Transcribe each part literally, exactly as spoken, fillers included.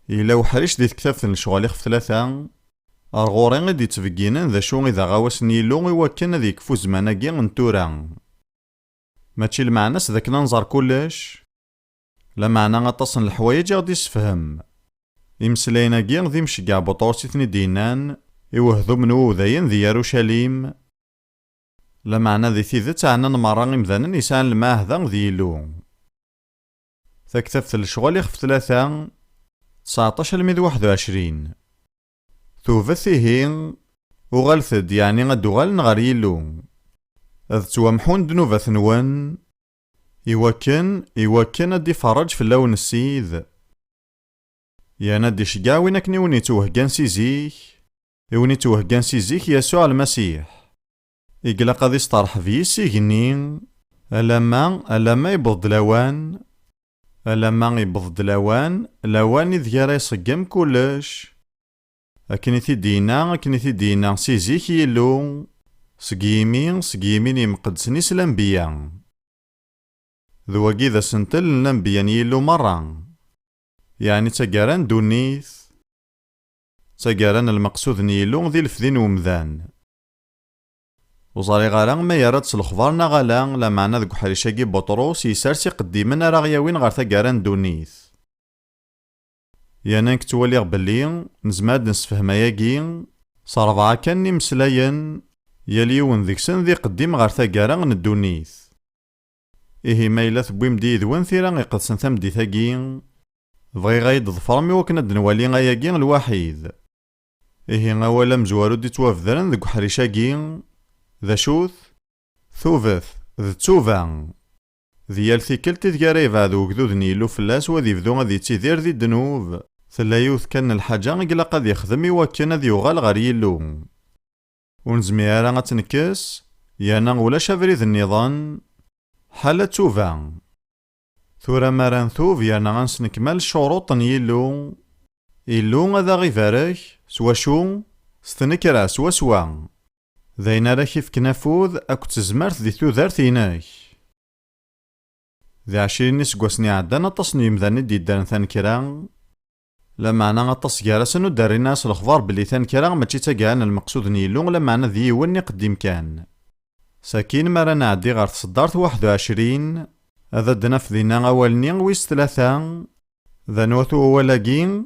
Yella uḥric di tektabt n lecɣal ixef tlata, ar ɣur-i i d-yettbegginen d acu i d aɣawas n Yillu i wakken ad yekfu zzman-agi n tura. Mačči lmeɛna-s d akken ad nẓer kullec, lameɛna aṭas n leḥwayeǧ i ɣ-d-issefhem. Imeslayen-agi d imceggeɛ Buṭrus i ten-id-yennan i wehdum n wudayen di Yarucalim, lameɛna di tidet ɛnan merra imdanen yesɛan lemɛahda d Yillu. Taktabt n lecɣal ixef tlata, tseɛṭac almi d waḥed u ɛecrin. Tuget ihi, uɣalet-d, yeɛni ad d-uɣalen ɣer Yillu. Ad ttwamḥun ddnubat-nwen, iwakken, iwakken ad d-iferreǧ fell-awen Ssid. Yerna ad d-iceggeɛ win akken i wen-yettwehgan si zik, i wen-yettwehgan si zik Yasuɛ Lmasiḥ. I ilaq ad isteṛḥeb yis igenni, alamma, alamma yewweḍ-d lawan, alamma yewweḍ-d lawan, lawan ideg ara iṣeggem kullec. Akken i t-id-yenna, akken i t-id-yenna si zik Yillu, seg yimi, seg yimi n yimqeddsen-is lanbeyya. D wagi i d asentel n lanbeyya n Yillu merra. Yeɛni d taggara n ddunit, d taggara n lmeqsud n Yillu di lefdi n umdan. Ur ẓriɣ ara ma yerra-d s lexbar neɣ ala, lameɛna deg uḥric-agi Buṭrus yessers iqeddimen ara ɣ-yawin ɣer taggara n ddunit. Yerna nekk ttwaliɣ belli nezmer ad d-nessefhem ayagi s rebɛa kan n imeslayen, yal yiwen deg-sen d iqeddim ɣer taggara n ddunit. Ihi ma yella tewwim-d yid-wen tira iqedsen tameddit-agi, bɣiɣ ad yi-d-ḍefrem i wakken ad d-nwali ayagi lwaḥid. Ihi awal amezwaru d-ittwabedren deg uḥric-agi, d acu-t? Tuget, d ttuba. Di yal tikkelt ideg ara yebɛed ugdud n Yillu fell-as u ad yebdu ad yettidir di ddnub, tella yiwet kan n lḥaǧa i ilaq ad yexdem i wakken ad yuɣal ɣer Yillu. Ur nezmir ara ad tt-nekkes, yerna ulac abrid nniḍen, ḥala ttuba. Tura mi ara ntub yerna ad nesnekmal ccuruṭ n Yillu, Illu ad aɣ-ibarek, s wacu? S tnekra swaswa. D ayen ara k-ifken afud akked tezmert di tudert-inek. Di ɛecrin n yiseggasen iɛeddan, aṭas n yemdanen i d-yeddren tanekra, lameɛna aṭas gar-asen ur d-rrin ara s lexbar belli tanekra mačči d taggara n lmeqsud n Yillu, lameɛna d yiwen n iqeddim kan. Sakin mi ara nɛeddi ɣer tseddart waḥed u ɛecrin, ad d-naf dinna awal-nni wis tlata. D anwa-t wawal-agi?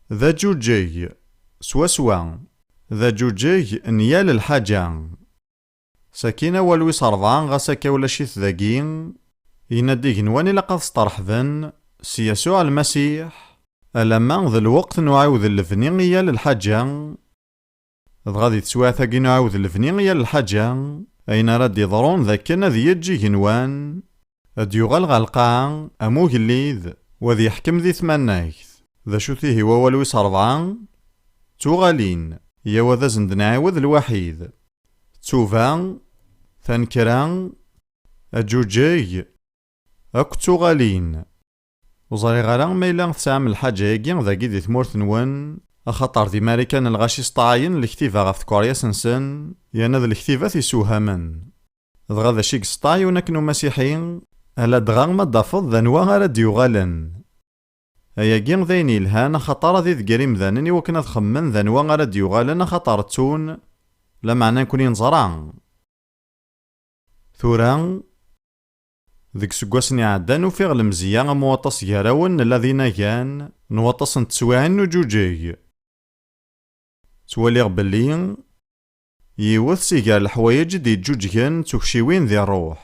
D aǧuǧeg, swaswa, d aǧuǧeg n yal lḥaǧa. Sakin awal wis ṛebɛa, ɣas akka ulac-it dagi, yenna-d igenwan ilaq ad steṛḥben s Yasuɛ Lmasiḥ, alamma d lweqt n uɛiwed n lebni i yal lḥaǧa. Dɣa di teswiɛt-agi n uɛiwed lebni i yal lḥaǧa, ayen ara d-iḍrun d akken ad yeǧǧ igenwan, ad d-yuɣal ɣer lqaɛa am ugellid, u ad yeḥkem di tmannagt. D acu-t ihi wawal wis ṛebɛa? D tuɣalin, yaw ad asen-d-nɛiwed lwaḥid. Ttuba, tanekra, aǧuǧeg, akk d tuɣalin. Ur ẓriɣ ara ma yella tesɛam lḥaǧa-agi dagi di tmurt-nwen, axaṭer di Marikan lɣaci sṭaɛyen lektiba ɣef tkeryas-nsen, yerna d lektibat yessewhamen. Dɣa d acu i yesṭaɛyun akken umasiḥi, ala dɣa ma d-tafeḍ d anwa ara d-yuɣalen. Ayagi d ayen yelhan, axaṭer ad idegger imdanen i wakken ad xemmen d anwa ara d-yuɣalen, axaṭer ttun, lameɛna nekkni neẓra. Tura, deg iseggasen iɛeddan ufiɣ lemzeyya am waṭas gar-awen nella d inagan n waṭas n teswiɛin n uǧuǧeg. Ttwaliɣ belli yiwet si gar leḥwayeǧ i d-yeǧǧuǧgen d tukciwin di ṛṛuḥ.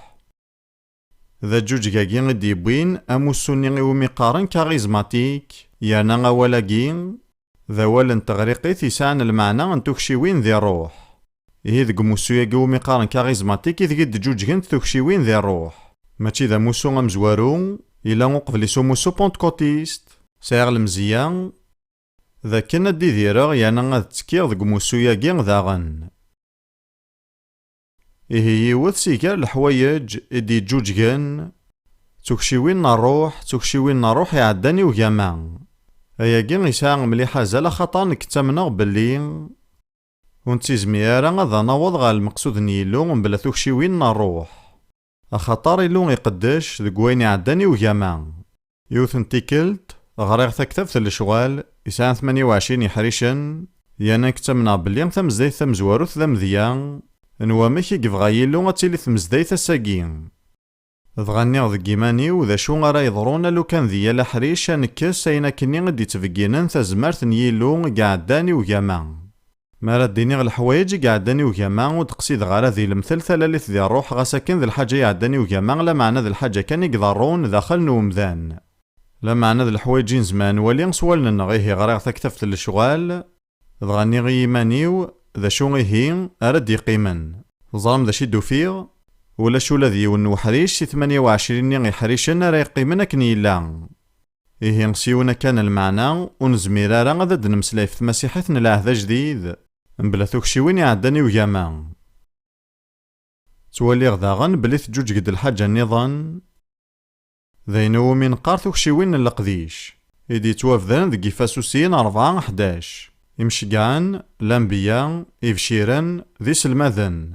D aǧuǧeg-agi i d-yewwin amussu-nni iwumi qqaren karizmatik, yerna awal-agi d awal n teɣriqit yesɛan lmeɛna n tukciwin di ṛṛuḥ. Ihi deg umussu-agi iwumi qqaren karizmatik ideg i d-ǧuǧgent tukciwin di ṛṛuḥ. Mačči d amussu amezwaru, yella uqbel-is umussu pentekutist, sɛiɣ lemzeyya d akken ad d-idireɣ yerna ad ttekkiɣ deg umussu-agi daɣen. Ihi yiwet si gar leḥwayeǧ i d-yeǧǧuǧgen, d tukciwin n ṛṛuḥ, d tukciwin n ṛṛuḥ iɛeddan i ugama. Ayagi yesɛa mliḥ azal axaṭer nekk ttamneɣ belli ur nettizmir ara ad naweḍ ɣer lmeqsud n Yillu mebla tukciwin n ṛṛuḥ. Axaṭer Illu iqeddec deg wayen iɛeddan i ugama. Yiwet n tikkelt, Ɣriɣ taktabt n lecɣal, yesɛa tmanya u ɛecrin iḥricen, yerna nekk ttamneɣ belli tamezdayt tamezwarut d amedya n wamek i yebɣa Yillu ad tili tmezdayt ass-agi. Dɣa nniɣ deg yiman-iw d acu ara yeḍrun a lukan di yal aḥric ad nekkes ayen akkenni i d-ittbegginen tazmert n Yillu i iɛeddan i ugama. Mi ara d-iniɣ leḥwayeǧ i iɛeddan i ugama, ur d-qsideɣ ara di lemtel talalit di ṛṛuḥ, ɣas akken d lḥaǧa iɛeddan i ugama, lameɛna d lḥaǧa kan i iḍerrun daxel n umdan. Lameɛna d leḥwayeǧ i nezmer ad nwali s wallen-nneɣ. Ihi ɣriɣ taktabt n lecɣal, dɣa nniɣ i yiman-iw, d acu ihi ara d-yeqqimen? Teẓram d acu i d-ufiɣ? Ulac ula d yiwen n uḥric si tmanya u ɛecrin-nni iḥricen ara yeqqimen akken yella. Ihi, s yiwen akka n lmeɛna, ur nezmir ara ad d-nemmeslay ɣef tmasiḥit n lɛehd ajdid, mebla tukciwin iɛeddan i ugama. Ttwaliɣ daɣen belli teǧǧuǧeg-d lḥaǧa nniḍen, d ayen iwumi neqqar tukciwin n leqdic, i d-yettwabedren deg Ifasusiyen rebɛa ḥdac, imceggɛen, lanbeyya, ibciren, d iselmaden.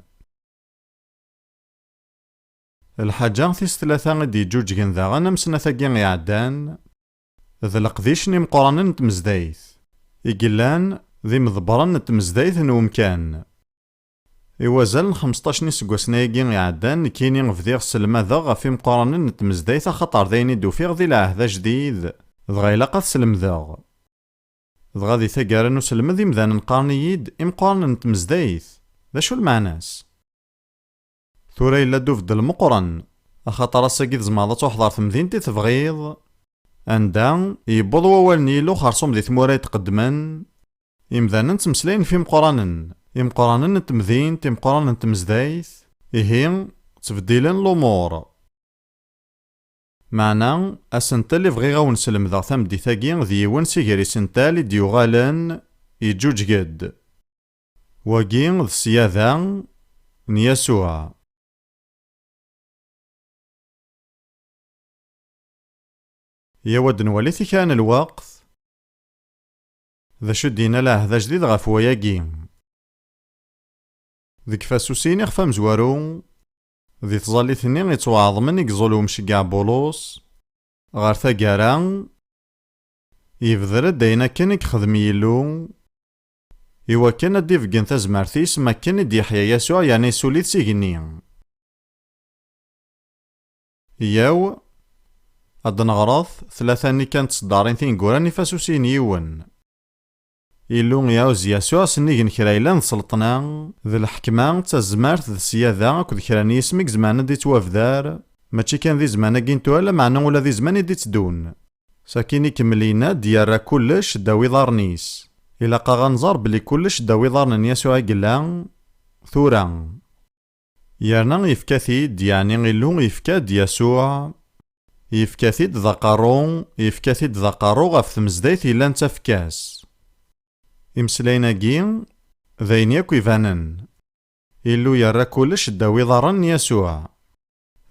Lḥaǧa tis tlata i d-yeǧǧuǧgen daɣen am snat-agi iɛeddan, d leqdic n imeqqranen n tmezdayt, i yellan d imḍebbren n tmezdayt n umkan. I wazal n xemseṭṭac n iseggasen-agi iɛeddan, nekkini bdiɣ sselmadeɣ ɣef imeqqranen n tmezdayt, axaṭer d ayen i d-ufiɣ di lɛehd ajdid, dɣa ilaq ad t-slemdeɣ. Dɣa di taggara n uselmed, imdanen qqaren-iyi-d imeqqranen n tmezdayt. D acu lmeɛna-s? Tura yella-d ubeddel meqqren, axaṭer ass-agi tzemreḍ ad truḥeḍ ɣer temdint i tebɣiḍ, anda yewweḍ wawal n Yillu xerṣum di tmura i tqeddmen, imdanen ttmeslayen f imeqqranen, imeqqranen n temdint, imeqqranen n tmezdayt, ihi, ttbeddilen lumuṛ. Meɛna, asentel i bɣiɣ a wen-slemdeɣ tameddit-agi d yiwen si gar isental i d-yuɣalen, yeǧǧuǧeg-d. Wagi d ṣṣyada n Yasuɛ. Yaw ad nwali tikra n lweqt. D acu i d-yenna lɛehd ajdid ɣef wayagi? Deg Ifasusiyen ixef amezwaru, di tẓallit-nni yettwaɛeḍmen i yeẓẓul umceggeɛ Bulus, ɣer taggara, yebder-d ayen akken i yexdem Yillu, i wakken ad d-ibeggen tazmert-is, mi akken i d-yeḥya Yasuɛ yerna yessuli-t s igenni. Yyaw, ad d-neɣret tlata-nni kan n tseddarin tineggura n Ifasusiyen yiwen. Illu iɛuzz Yasuɛ s nnig n kra yellan d sselṭna, d lḥekma, d tazmert, d ṣṣyada akked kra n yisem i izemren ad d-ittwabder, mačči kan di zzman-agi n tura, lameɛna ula di zzman i d-itteddun. Sakin ikemmel yenna-d yerra kullec ddaw iḍarren-is. Ilaq-aɣ ad nẓer belli kullec ddaw iḍarren n Yasuɛ i yella tura. Yerna yefka-t-id, yeɛni Illu yefka-d Yasuɛ, yefka-t-id d aqerru, yefka-t-id d aqerru ɣef tmezdayt yellan d tafekka-s. Imeslayen-agi, d ayen yakk ibanen. Illu yerra kullec ddaw iḍarren n Yasuɛ.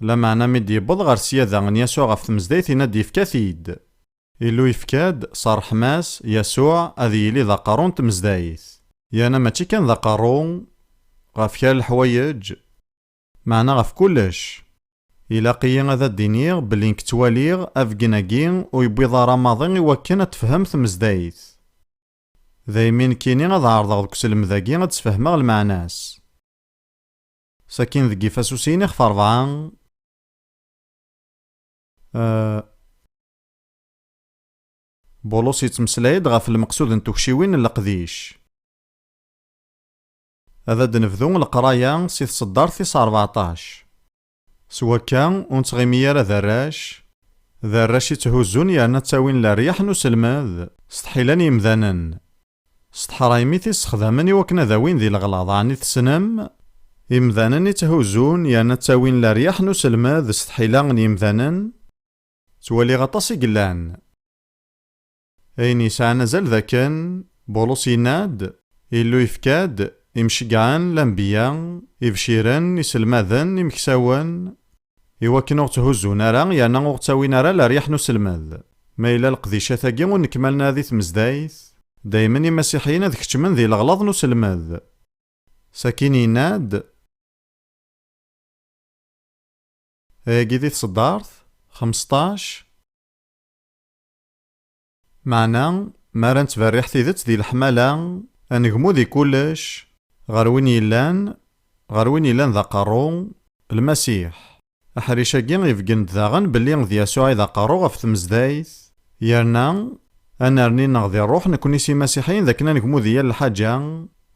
Lameɛna mi d-yewweḍ ɣer ṣṣyada n Yasuɛ ɣef tmezdayt, yenna-d yefka-t-id. Illu yefka-d s ṛṛeḥma-s Yasuɛ ad yili d aqerru n tmezdayt. Yerna mačči kan d aqerru, ɣef kra n leḥwayeǧ, meɛna ɣef kullec. Ilaq-iyi ad d-iniɣ belli nekk ttwaliɣ abeggen-agi ur yewwiḍ ara maḍi i wakken ad tefhem tmezdayt. Daymi nekkini ad ɛerḍeɣ deg uselmed-agi ad d-sfehmeɣ lmeɛna-s. Sakin deg Ifasusiyen ixef rebɛa, eh, Bulus yettmeslay-d ɣef lmeqsud n tukciwin n leqdic. Ad d-nebdu leqraya si tseddart tis rbeɛṭac. S wakka, ur nettɣimi ara d arrac, d arrac i tthuzzun yerna ttawin leryaḥ n uselmed s tḥila n yemdanen, s teḥraymi i t-ssexdamen i wakken ad awin di leɣlaḍ, ɛni tessnem? Imdanen i tthuzzun yerna ttawin leryaḥ n uselmed s tḥila n yemdanen, ttwaliɣ aṭas i yellan. Ayen yesɛan azal d akken, Bulus yenna-d, Illu yefka-d imceggɛen, lanbeyya, ibciren, iselmaden, imeksawen, i wakken ur tthuzzun ara, yerna ur ttawin ara leryaḥ n uselmed. Ma yella leqdicat-agi ur nekmalen ara di tmezdayt, daymen imasiḥiyen ad keččmen di leɣlaḍ n uselmed. Sakin yenna-d, ayagi di tseddart, xmesṭac, Meɛna, mi ara nettberriḥ tidet di leḥmala, anegmu di kullec, ɣer win yellan, ɣer win yellan d aqerru, Lmasiḥ. Aḥric-agi ibeggen-d daɣen belli d Yasuɛ i d aqerru ɣef tmezdayt, yerna ad nerni-nneɣ di ṛṛuḥ nekni s imasiḥiyen d akken ad negmu di yal lḥaǧa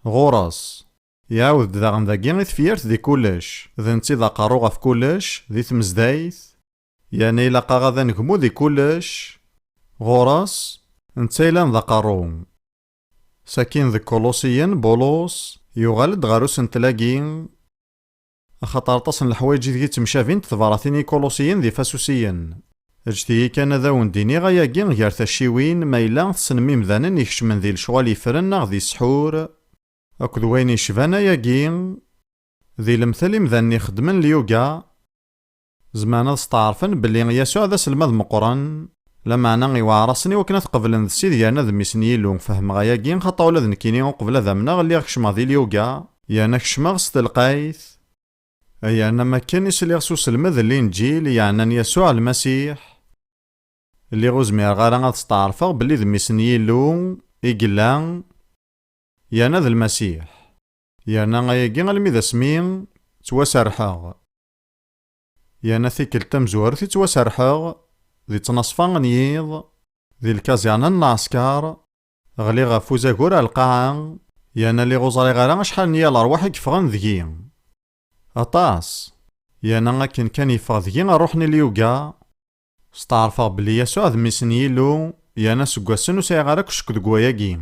ɣur-s. Iɛawed-d daɣen dagi i tefyirt di kullec, d netta i d aqerru ɣef kullec, di tmezdayt, yerna ilaq-aɣ ad negmu di kullec ɣur-s, netta yellan d aqerru. Sakin deg Kulusiyen, Bulus yuɣal-d ɣer usentel-agi, axaṭer aṭas n leḥwayeǧ ideg i ttemcabint tebratin i Ikulusiyen d Ifasusiyen. Ǧǧet-iyi kan ad awen-d-iniɣ ayagi gar tacciwin, ma yella tessnem imdanen ikecmen di lecɣal yeffren neɣ di ssḥur, akked wayen yecban ayagi, di lemtel imdanen ixeddmen lyuga, zemren ad steɛṛfen belli Yasuɛ d aselmad meqqren, lameɛna iweɛṛ-asen i wakken ad qeblen d Ssid yerna d Mmi-s n Yillu. Fehmeɣ ayagi, xaṭa ula d nekkini uqbel ad amneɣ lliɣ kecmeɣ di lyuga, yerna kecmeɣ s telqayt. Yerna am akken i sliɣ s uselmed n Linǧil yeɛnan Yasuɛ Lmasiḥ, lliɣ ur zmireɣ ara ad steɛṛfeɣ belli d Mmi-s n Yillu i yella, yerna d Lmasiḥ. Yerna ayagi almi d asmi ttwaserḥeɣ. Yerna tikkelt tamezwarut i ttwaserḥeɣ, di ttnaṣfa n yiḍ, di lkaẓirna n lɛesker, ɣliɣ ɣef uzagur ar lqaɛa, yerna lliɣ ur ẓriɣ ara acḥal n yal ṛṛwaḥ i yeffɣen deg-i. Aṭas! Yerna akken kan yeffeɣ deg-i ṛṛuḥ n lyuga, steɛṛfeɣ belli Yasuɛ d Mmi-s n Yillu, yerna seg wass-n ur sɛiɣ ara akk ccekk deg wayagi.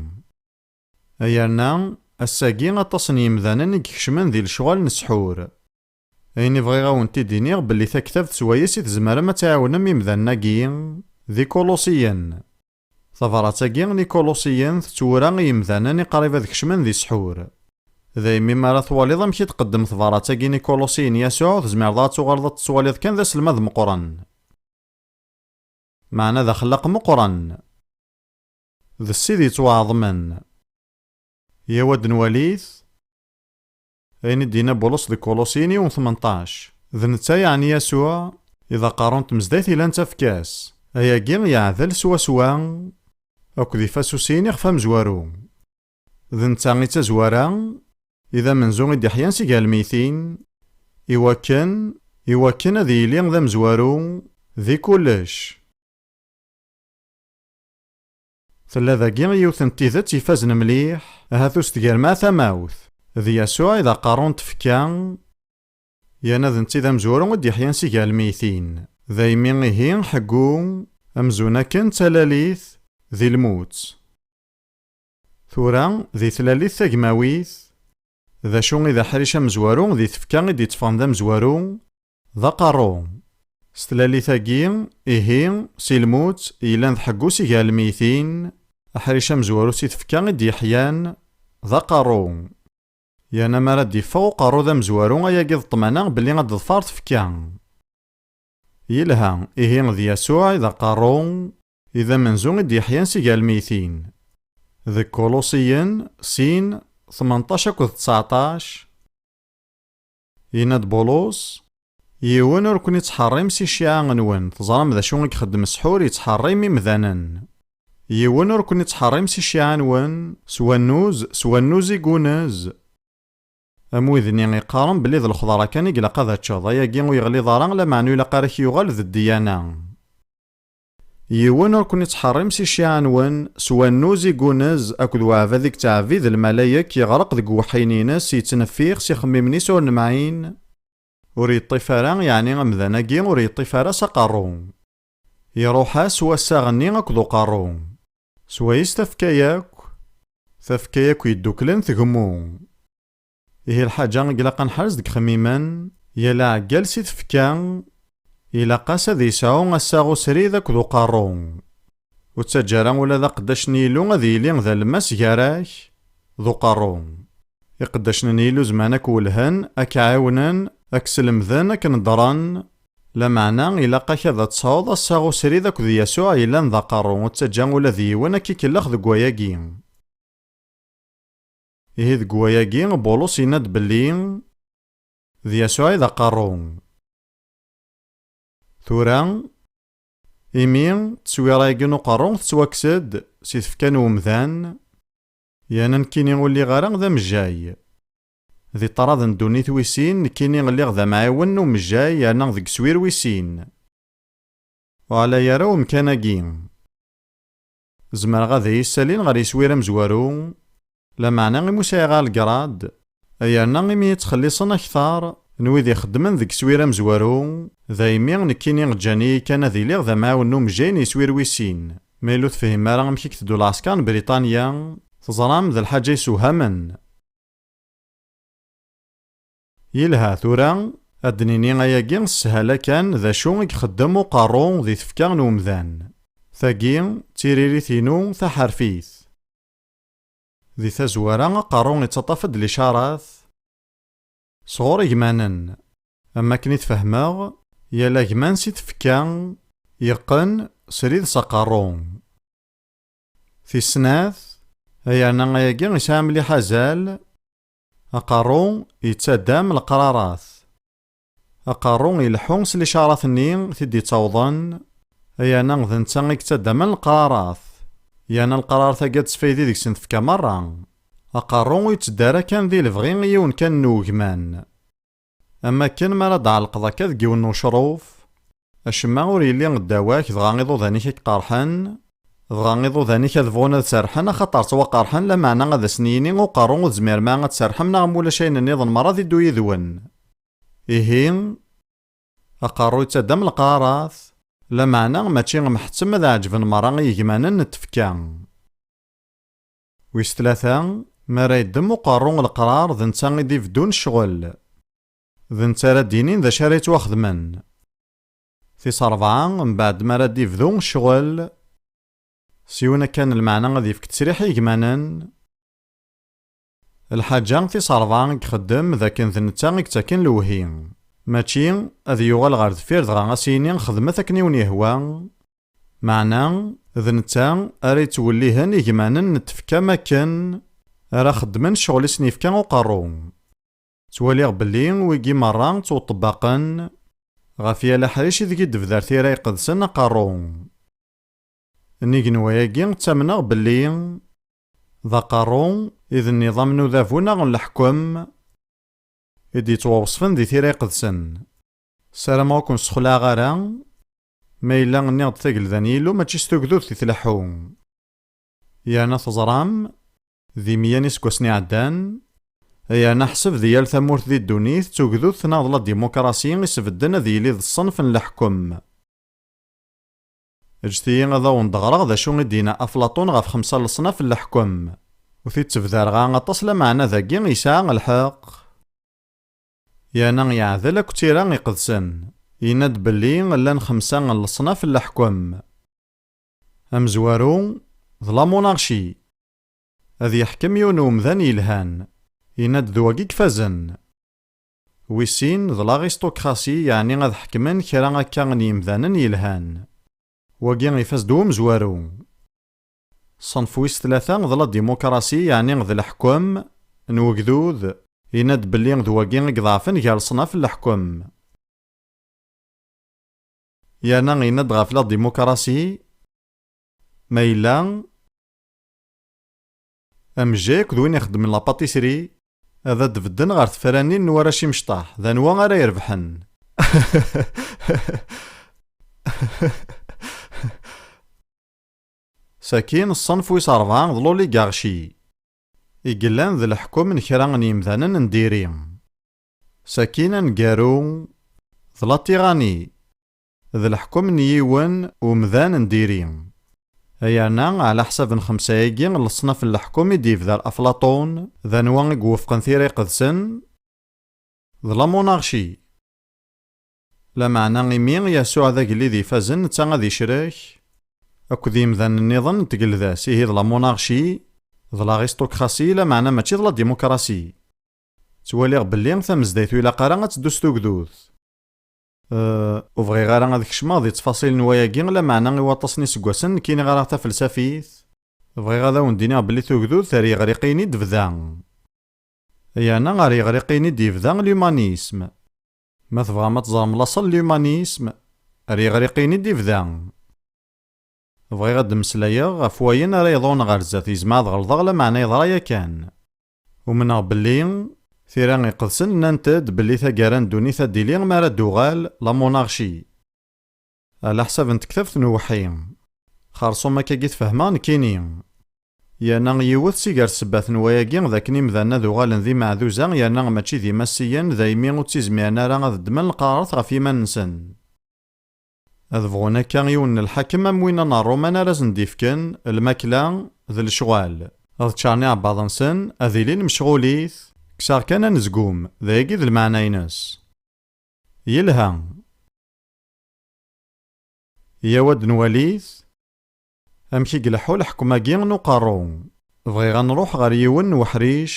Yerna, ass-agi aṭas n yemdanen i ikecmen di lecɣal n ssḥur. Ayen i bɣiɣ ad wen-t-id-iniɣ belli taktabt s wayes i tzemrem ad tɛiwnem imdanen-agi, d Ikulusiyen. Tabrat-agi n Ikulusiyen tettwura i yemdanen i qrib ad kecmen di ssḥur. Daymi mi ara twaliḍ amek i tqeddem tebrat-agi n Ikulusiyen Yasuɛ, ur tezmireḍ ad tuɣaleḍ ad tettwaliḍ kan d aselmad meqqren. Meɛna d axellaq meqqren. D Ssid yettwaɛeḍmen. Yaw ad nwalit ayen i d-yenna Bulus deg Kulusiyen yiwen tmenṭac. D netta yeɛni Yasuɛ, i d aqerru n tmezdayt yellan d tafekka-s. Ayagi yeɛdel swaswa akked Ifasusiyen ixef amezwaru. D netta i d tazwara, i d amenzu i d-iḥyan si gar lmeytin, iwakken, iwakken ad yili d amezwaru di kullec. Tella dagi yiwet n tidet ifazen mliḥ, ahat ur s-tgerrem ara tamawt. D Yasuɛ i d aqerru n tfekka, yerna d netta i d amezwaru i d-yeḥyan si gar lmeytin. Daymi ihi, ḥeggu, amzun akken d talalit, di lmut. Tura, di tlalit tagmawit, d acu i d aḥric amezwaru di tfekka i d-itteffɣen d amezwaru? D aqerru. S tlalit-agi, ihi, si lmut, yellan d ḥeggu si gar lmeytin, aḥric amezwaru si tfekka i d-yeḥyan, d aqerru. Yerna mi ara d-iffeɣ uqerru d amezwaru, ayagi d ṭṭmana belli ad d-teḍfer tfekka. Yelha, ihi d Yasuɛ i d aqerru, i d amenzu i d-yeḥyan si gar lmeytin. Deg Kulusiyen, sin, tmenṭac akked tseɛṭac, yenna-d Bulus, yiwen ur ken-ittḥeṛṛim si cciɛa-nwen, teẓram d acu i ixeddem ssḥur, ittḥeṛṛim imdanen. Yiwen ur ken-ittḥeṛṛim si cciɛa-nwen, s wannuz, s wannuz i yunez. Am wid-nni iqqaren belli d lexḍra kan i ilaq ad teččeḍ, ayagi ur yeɣliḍ ara, lameɛna ur ilaq ara k-yuɣal d ddyana. Yiwen ur ken-ittḥeṛṛim si cciɛa-nwen, s wannuz i yunez akked uɛbad i yettɛebbid lmalayek, yeɣreq deg uweḥḥin-ines, yettneffiɣ s ixemmimen-is ur nemɛin, ur yeṭṭif ara, yeɛni amdan-agi ur yeṭṭif ara s aqerru. Iruḥ-as wassaɣ-nni akked uqerru. Swayes tafekka yakk, tafekka yakk yedduklen tgemmu. Ihi lḥaǧa i ilaq ad nḥerz deg ixemmimen, yal aɛeggal si tfekka, ilaq-as ad yesɛu assaɣ usrid akked uqerru. Ur ttaǧǧa ara ula d aqeddac n Yillu ad yili d alemmas gar-ak d uqerru. Iqeddacen n Yillu zemren ad k-welhen, ad k-ɛiwnen, ad k-slemden, ad k-neddren, lameɛna ilaq-ak ad tesɛuḍ assaɣ usrid akked Yasuɛ yellan d aqerru, ur ttaǧǧa ula d yiwen ad k-ikellex deg wayagi. Ihi deg wayagi, Bulus yenna-d belli d Yasuɛ i d aqerru. Tura, Imi, tteswira-agi n uqerru tettwakkes-d si tfekka n umdan, yerna nekkini ur lliɣ ara d amejjay. Di ṭṭrad n ddunit wis sin, nekkini lliɣ d amɛiwen n umejjay yerna deg uswir wis sin. Ur ɛlay ara umkan-agi. Zemreɣ ad iyi-ssalin ɣer yeswir amezwaru, lameɛna imi ur sɛiɣ ara legrad, yerna imi i ttxelliṣen akteṛ n wid ixeddmen deg uswir amezwaru, daymi nekkini ǧǧan-iyi kan ad iliɣ d amɛawen n umejjay n yeswir wis sin. Ma yella ur tefhim ara amek i iteddu lɛesker n Briṭanya, teẓram d lḥaǧa yessewhamen. Yelha, tura ad d-nini ayagi s sshala kan d acu i ixeddem uqerru di tfekka n umdan. Tagi d tiririt-inu taḥerfit. Di tazwara, aqerru ittaṭṭaf-d licarat sɣur igmanen. Am wakken i tfehmeɣ, yal agman si tfekka yeqqen srid s aqerru. Tis snat, yerna ayagi yesɛa mliḥ azal, aqerru yettaddam leqrarat. Aqerru ileḥḥu s licarat-nni i t-id-ittawḍen, yerna d netta i yettaddamen leqrarat. Yerna leqrarat-agi ad tesfaydi deg-sen tfekka merra. Aqerru ur yetteddu ara kan di lebɣi i yiwen kan n ugman. Am wakken mi ara d-tɛellqeḍ akka deg yiwen n ucruf, acemma ur yelli ddaw-ak, dɣa iḍudan-ik ad k-qerḥen, dɣa iḍudan-ik ad bɣun ad serḥen, axaṭer ttwaqerḥen, lameɛna ad asen-yini uqerru ur tezmirem ara ad tserḥem, neɣ ma ulac ayen nniḍen merra ad iddu yid-wen. Ihi, aqerru yettaddam leqrarat, lameɛna mačči mḥettem ad ɛeǧben merra i yegmanen n tfekka. Wis tlata, mi ara yeddem uqerru leqrar, d netta i d-ibeddun ccɣel. D netta ara d-yinin d acu ara yettwaxedmen. Tis ṛebɛa, mbeɛd mi ara d-ibdu ccɣel, s yiwen akka n lmeɛna ad yefk ttesriḥ i yegmanen. Lḥaǧa tis ṛebɛa i ixeddem d akken d netta i yettaken lewhi. Mačči ad yuɣal ɣer deffir dɣa a s-yini xedmet akken i wen-yehwa. Meɛna, d netta ara yettwellihen igmanen n tfekka am akken ara xeddmen ccɣel i sen-yefka uqerru. Ttwaliɣ belli wigi merra ttwaṭebbaqen ɣef yal aḥric ideg i d-tebder Tira Iqedsen aqerru. Nnig n wayagi, ttamneɣ belli d aqerru i d nniḍam n udabu neɣ n leḥkem i d-yettwaweṣfen di Tira Iqedsen. Ssarameɣ ur ken-ssexlaɛeɣ ara, ma yella nniɣ-d tagelda n Yillu mačči s tugdut i tleḥḥu. Yerna teẓram, di meyya n iseggasen iɛeddan, yerna ḥseb di yal tamurt di ddunit d tugdut neɣ d la démocratie i sbedden ad yili d ṣṣenf n leḥkem. Ǧǧet-iyi ad awen-d-ɣreɣ d acu i d-yenna Aflaṭun ɣef xemsa n leṣnaf n leḥkem. Ur t-id-ttebdareɣ ara aṭas, lameɛna dagi yesɛa lḥeqq. Yerna yeɛdel akk d Tira Iqedsen. Yenna-d belli llan xemsa n leṣnaf n leḥkem. Amezwaru, d la monarchie. Ad yeḥkem yiwen n umdan yelhan. Yenna-d d wagi i ifazen. Wis sin, d l'aristocratie, yeɛni ad ḥekmen kra akka n yemdanen yelhan. Wagi ifaz-d umezwaru. Ṣṣenf wis tlata d la démocratie, yeɛni d leḥkem n wegdud, yenna-d belli d wagi i iḍeɛfen gar leṣnaf n leḥkem. Yerna yenna-d ɣef la démocratie, ma yella amejjay akked win ixeddmen la pâtisserie ad d-bedden ɣer tefranin n warrac imecṭaḥ, d anwa ara irebḥen? Sakin, ṣṣenf wis ṛebɛa d l'oligarchie, i yellan d leḥkem n kra n yemdanen n diri. Sakin, aneggaru, d la tyrannie, d leḥkem n yiwen umdan n diri. Yerna, ɛla ḥsab n xemsa-agi n leṣnaf n leḥkem i d-yebder Aflaṭun, d anwa i iwufqen Tira Iqedsen? D la monarchie. Lameɛna imi Yasuɛ d agellid ifazen, netta ad icrek akked yimdanen nniḍen n tgelda-s, ihi d la monarchie, d l'aristocratie, lameɛna mačči d la démocratie. Ttwaliɣ belli tamezdayt ur ilaq ara ad teddu s tugdut. Eh, ur bɣiɣ ara ad kecmeɣ di ttfaṣil n wayagi, lameɛna i waṭas n iseggasen nekkini ɣriɣ tafelsafit. Bɣiɣ ad awen-d-iniɣ belli tugdut ar yiɣriqiyen i d-tebda. Yerna ar yiɣriqiyen i d-yebda l'humanisme. Ma tebɣam ad teẓrem laṣel n l'humanisme, ar yiɣriqiyen i d-yebda. Bɣiɣ ad d-mmeslayeɣ ɣef wayen ara yeḍrun ɣer zdat, yezmer ad ɣelḍeɣ, lameɛna yeḍra yakan. Umneɣ belli tira iqedsen nnant-d belli taggara n ddunit ad d-tili mi ara d-tuɣal la monarchie. Ɛla ḥsab n tektabt n uweḥḥi. Xerṣum akkagi tfehmeɣ nekkini. Yerna yiwet si gar ssebbat n wayagi d akken imdanen ad uɣalen d imeɛduza yerna mačči d imasiyen, daymi ur ttizmiren ara ad ddmen leqrarat ɣef yiman-nsen. Ad bɣun akka yiwen n lḥakem am winna n Ṛṛuman ara sen-d-ifken lmakla d lecɣal. Ad ččaren iɛebbaḍ-nsen, ad ilin mecɣulit, kkseɣ kan anezgum, d ayagi d lmeɛna-ines. Yelha. Yaw ad nwalit amek i ileḥḥu leḥkem-agi n uqerru. Bɣiɣ ad nruḥ ɣer yiwen n uḥric.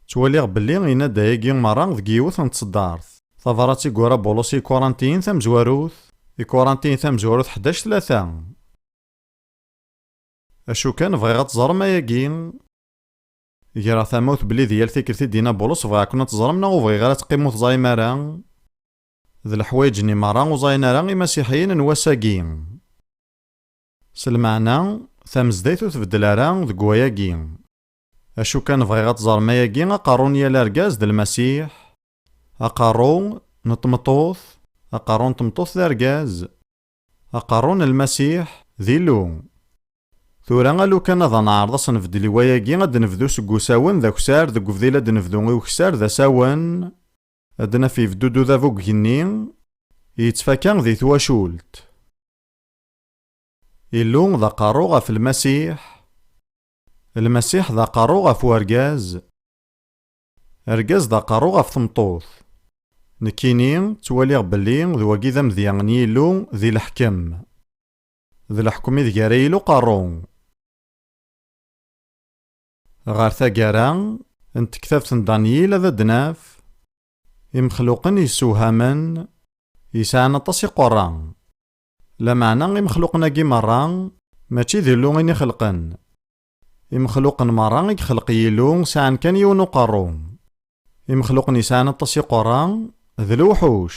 Ttwaliɣ belli yenna-d ayagi merra deg yiwet n tseddart. Tabrat i yura Bulus i Ikurantiyen tamezwarut, Ikurantiyen tamezwarut ḥdac tlata. Acu kan, bɣiɣ ad teẓrem ayagi. Greɣ tamawt belli di yal tikkelt i d-yenna Bulus bɣiɣ-ken ad teẓrem neɣ ur bɣiɣ ara ad teqqimem ur teẓrim ara. D leḥwayeǧ-nni merra ur ẓayen ara imasiḥiyen n wass-agi. S lmeɛna, tamezdayt ur tbeddel ara deg wayagi. Acu kan bɣiɣ ad teẓrem ayagi, aqerru n yal argaz d Lmasiḥ, aqerru n tmeṭṭut, aqerru n tmeṭṭut d argaz, aqerru n Lmasiḥ d Illu. Tura alukan ad neɛreḍ ad s-nbeddel i wayagi, ad d-nebdu seg usawen d akessar, deg ubdil ad d-nebdu i ukessar d asawen, ad d-naf ibeddu-d udabu deg igenni, yettfaka di twacult. Illu d aqerru ɣef Lmasiḥ, Lmasiḥ d aqerru ɣef urgaz, argaz d aqerru ɣef tmeṭṭut. Nekkini ttwaliɣ belli d wagi d amedya n Yillu di leḥkem. D leḥkem ideg ara yili uqerru. Ɣer taggara n tektabt n Danyil ad d-naf imexluqen yessewhamen yesɛan aṭas iqerra. Lameɛna imexluqen-agi merra mačči d Illu i n-ixelqen. Imexluqen merra i ixelq Yillu sɛan kan yiwen uqerru. Imexluqen yesɛan aṭas iqerra d lewḥuc.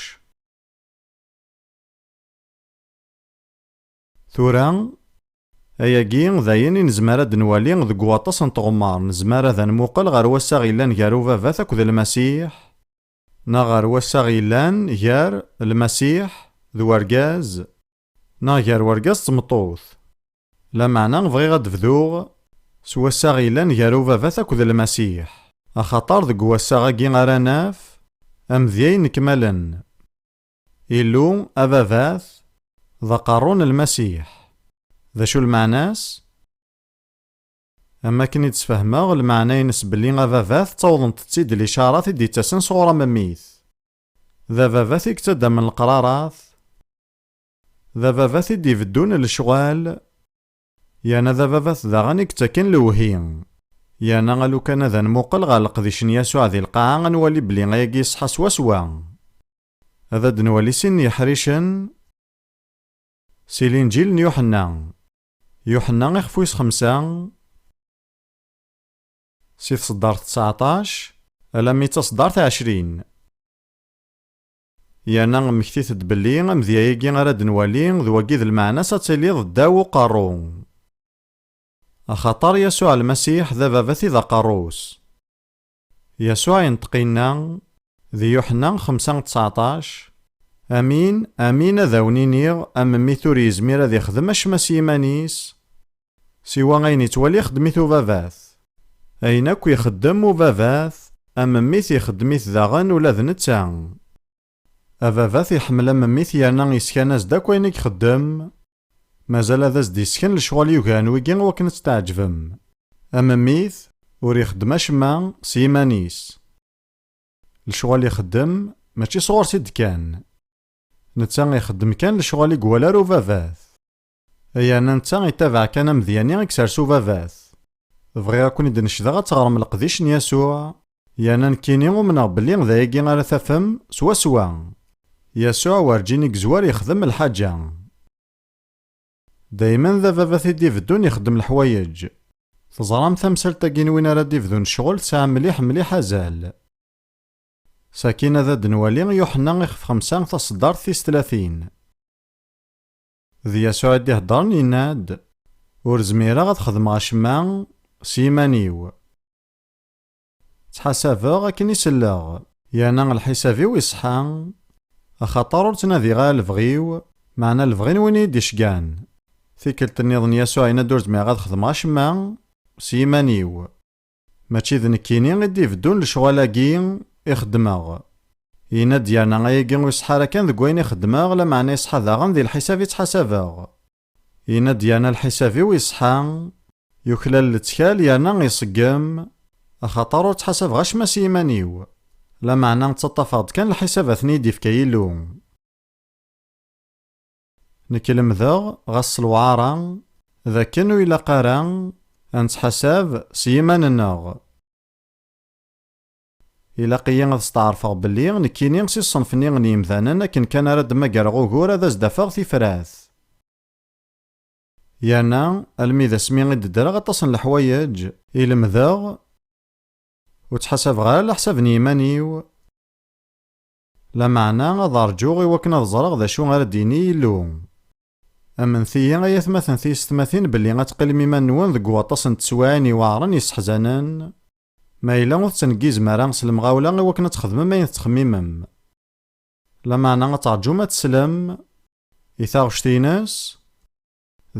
Tura, ayagi d ayen i nezmer ad d-nwali deg waṭas n tɣemmar. Nezmer ad nmuqel ɣer wassaɣ yellan gar ubabat akked Lmasiḥ, neɣ ɣer wassaɣ yellan gar Lmasiḥ d urgaz, neɣ gar urgaz d tmeṭṭut. Lameɛna bɣiɣ ad d-bduɣ s wassaɣ yellan gar ubabat akked Lmasiḥ, axaṭer deg wassaɣ-agi ara naf amedya inekmalen. Illu, ababat, d aqerru n Lmasiḥ. D acu lmeɛna-s? Am akken i d-sfehmeɣ, lmeɛna-ines belli ababat ttawḍent-tt-id licarat i d-ittasen sɣur amemmit. D ababat i yettaddamen leqrarat, d ababat i d-ibeddun lecɣal, yerna d ababat daɣen i yettaken lewhi. Yerna alukan ad nmuqel ɣer leqdic n Yasuɛ di lqaɛa, ad nwali belli ayagi iṣeḥḥa swaswa. Ad d-nwali sin n yeḥricen si Linǧil n Yuḥenna. Yuḥenna ixef wis xemsa, si tseddart tseɛṭac alammi d taseddart ɛecrin. Yerna mmektit-d belli amedya-agi ara d-nwali d wagi d lmeɛna-s ad tiliḍ ddaw uqerru. Axaṭer Yasuɛ Lmasiḥ d ababat i d aqerru-s. Yasuɛ yenṭeq inna, di Yuḥenna xemsa tseɛṭac, Amin, amin ad awen-iniɣ, amemmit ur yezmir ad ixdem acemma s yiman-is, siwa ayen ittwali ixeddem-it ubabat. Ayen akk ixeddem ubabat, amemmit ixeddem-it daɣen ula d netta. Ababat iḥemmel amemmit yerna yeskan-as-d akk ayen i ixeddem, mazal ad as-d-yesken lecɣal yugaren wigi i wakken ad tt-tɛeǧbem. Amemmit ur ixeddem acemma s yiman-is. Lecɣal ixeddem mačči sɣur-s i d-kkan. Netta ixeddem kan lecɣal i iwala ar ubabat. Yerna netta ittabaɛ kan amedya-nni i isers ubabat. Bɣiɣ ad ken-id-necdeɣ ad teɣrem leqdic n Yasuɛ, yerna nekkini umneɣ belli d ayagi ara tafem swaswa. Yasuɛ werǧin i yezwar yexdem lḥaǧa. Daymen d ababat i d-ibeddun ixeddem leḥwayeǧ. Teẓram tamsalt-agi n win ara d-ibdun ccɣel tesɛa mliḥ mliḥ azal. Sakin ad d-nwali Yuḥenna ixef xemsa taṣeddart tis tlatin. D Yasuɛ i d-iheddren, yenna-d: "Ur zmireɣ ad xedmeɣ acemma s yiman-iw. Ttḥasabeɣ akken i selleɣ, yerna lḥisab-iw iṣeḥḥa, axaṭer ur ttnadiɣ ara lebɣi-w, meɛna lebɣi n win i yi-d-iceggɛen." Tikkelt nniḍen Yasuɛ yenna-d: "Ur zmireɣ ad xedmeɣ acemma s yiman-iw. Mačči d nekkini i d-ibeddun lecɣal-agi i xeddmeɣ." Yenna-d yerna: "Ayagi ur iṣeḥḥa ara kan deg wayen i xeddmeɣ, lameɛna iṣeḥḥa daɣen di lḥisab i ttḥasabeɣ." Yenna-d yerna: "Lḥisab-iw iṣeḥḥa, yuklal lettkal yerna iṣeggem, axaṭer ur ttḥasabeɣ acemma s yiman-iw, lameɛna ttaṭṭafeɣ-d kan lḥisabat-nni i d-ifka Yillu." Nekk lemdeɣ, ɣas s lewɛara, d akken ur ilaq ara ad nettḥasab s yiman-nneɣ. Ilaq-iyi ad steɛṛfeɣ belli nekkini si ṣṣenf-nni n yemdanen akken kan ara d-mmagreɣ ugur ad as-d-afeɣ tifrat. Yerna, almi d asmi i d-ddreɣ aṭas n leḥwayeǧ i lemdeɣ, ur ttḥasabeɣ ara leḥsab n yiman-iw, lameɛna ad ṛǧuɣ i wakken ad ẓreɣ d acu ara d-yini Yillu. Amnet-iyi ay atmaten tiyessetmatin belli ad teqqilem iman-nwen deg waṭas n teswiɛin iweɛṛen yesseḥzanen, ma yella ur tettneggizem ara s lemɣawla i wakken ad txedmem ayen tettxemmimem. Lameɛna ad teṛǧum ad teslem i taɣect-ines,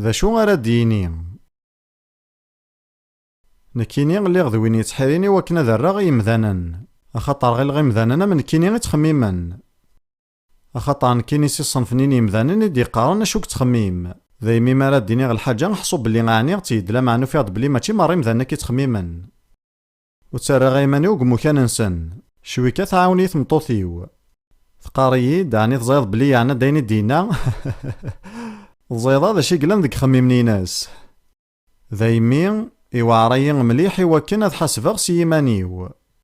d acu ara d-yini. Nekkini lliɣ d win yettḥirin i wakken ad rreɣ i yemdanen, axaṭer ɣileɣ imdanen am nekkini i ttxemmimen. Axaṭer nekkini si ṣṣenf-nni n yemdanen i d-yeqqaren acu i yettxemmim. Daymi mi ara d-iniɣ lḥaǧa, ḥṣu belli ɛniɣ-tt-id, lameɛna ufiɣ-d belli mačči merra imdanen akka i ttxemmimen. Ur ttarraɣ iman-iw deg imukan-nsen. Cwi kan tɛawen-iyi tmeṭṭut-iw. Teqqar-iyi-d, ɛni teẓriḍ belli yeɛna-d ayen i d-yenna? Teẓriḍ d acu i yellan deg yixemmimen-ines? Daymi, iweɛṛ-iyi mliḥ i wakken ad ḥasbeɣ s yiman-iw.